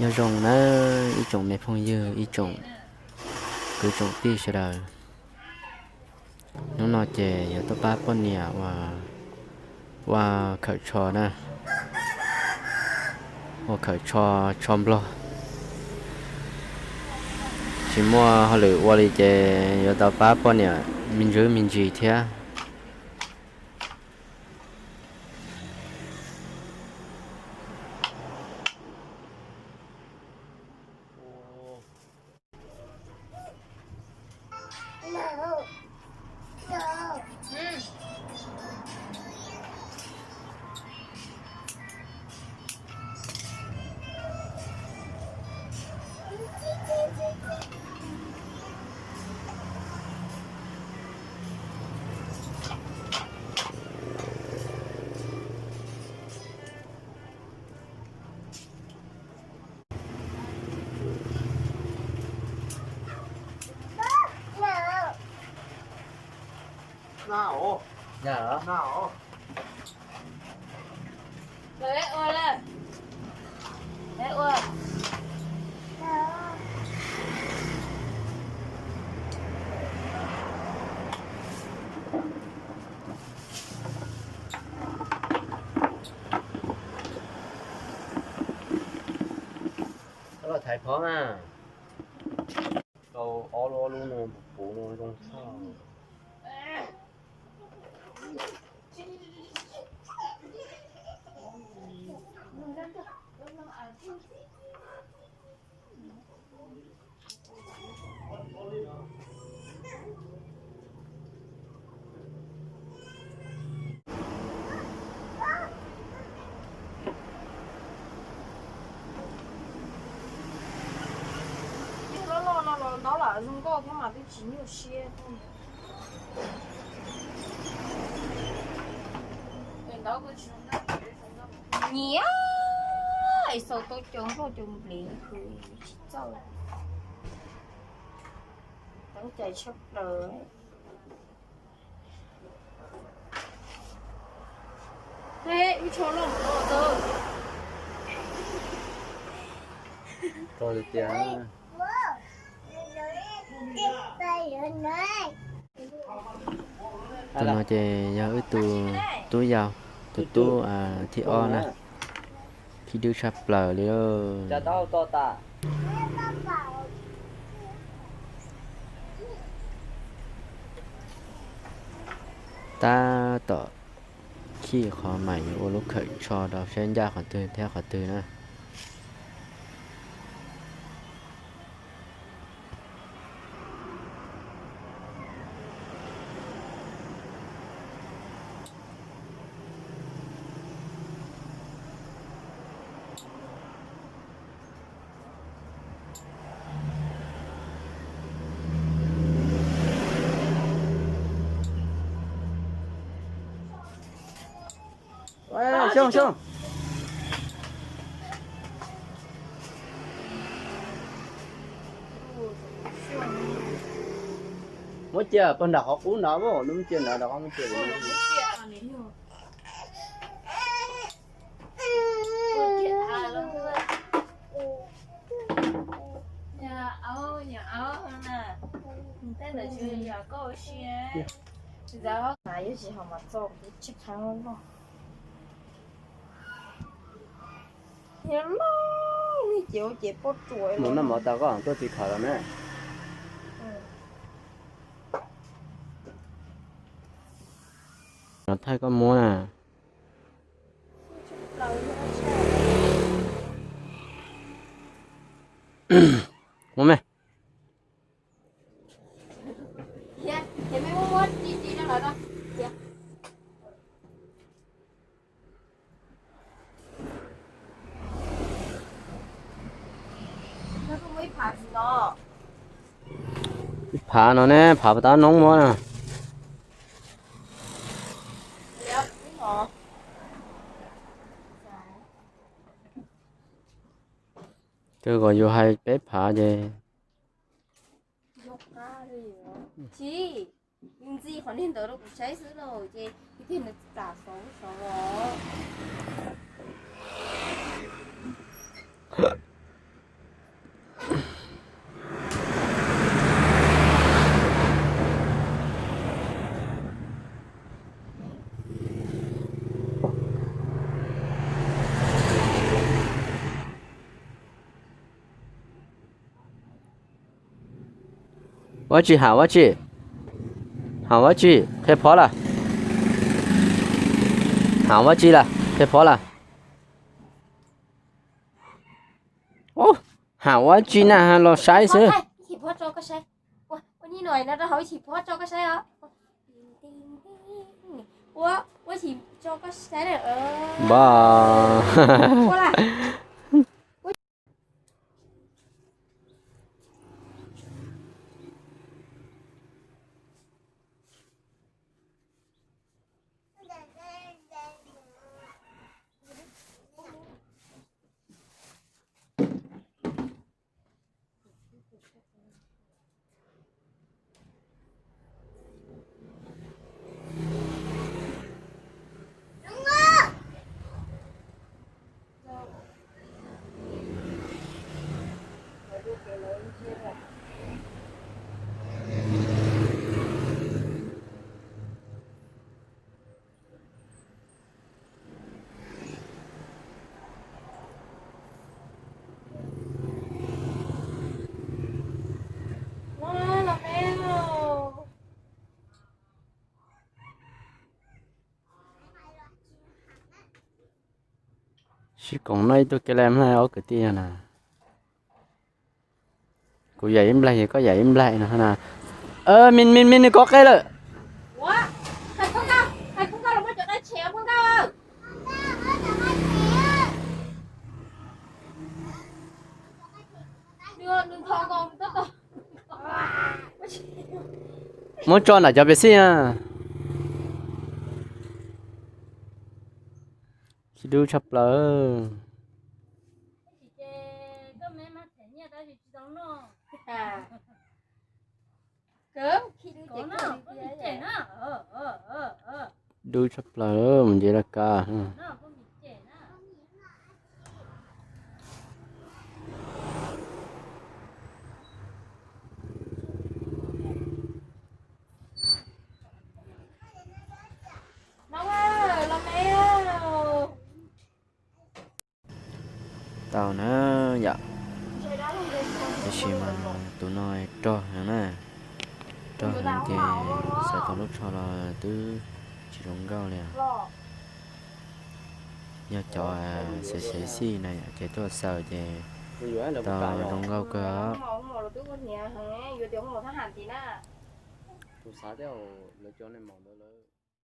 Nyob zoo nawb ib tsoom me phooj ywg, ib tsoom kwv tsoom tij sawv daws. Hnub no ces yuav tuaj pab poj niam ua, ua khawm tsho na, ua khawm tsho, tsho nplog. Tsis muaj hauj lwm ua li ces yuav tau pab poj niam me ntsis me ntsis thiab. Los thaiv phov mas. Rau ob lub, ob lub no puv no zoo tshaj. Loj loj no los ntaub lam zoo nkauj thiab mas twb tsis nyuaj siab. Nyiam, es xaus tau cov nplog cov nplev tsis txawj, teeb cai tshaj plaws. Ib tsho loj mus no tau. Tus no ces yog wb tus tub yau, tus tub thib ob na, khib dwb tshaj plaws li. Tab tom khij qhov mam yuav ua lub khawm tsho rau saib ncaj qhov twg thiab qhov twg na. Xyoo, xyoo. Muab cia pog nram qhov qub nrad, muab cia nrad, nrad qhov muab cia. Yog tsis haus mas txo kuv tsis qhab loj. Yog loj li ces ua ces pob tsuas. Mus noj mov tas koj tuaj txiv khaws los na. Los thaij koj muab na. Muab me. Ib phav no ne, phav pas tab noob muab na. Kawg kom yus hais peb phav ces. Tsis, ntxi qhov niag ntawd rau kuv saib xwb lauj, ces kuv thiaj nws txam xauv saud os. Ua tsi ham ua tsi? Ham ua tsi? Qhia phob lawm. Ham ua tsi lawm? Qhia phob lawm. Ham ua tsi na, los saib xwb. Npaj. Sib koom noj ib tug kev laj mlaj ob kwv tij no na. Kuv yam ib nplaig, koj yam ib nplaig no na. Me me me nws kov qe lawm. Muab tso nram cov pes xij na. Sib dub tshaj plaws. Dub tshaj plaws, mus nce laj kab. Tau na yom. Tab sis mas tus no rog heev na, rog heev ces xaws tau lub tsho los twb tsis zoo nkauj li os. Yog cov xev xev xij na yom, ces tuaj xaws ces tau zoo nkauj kawg os.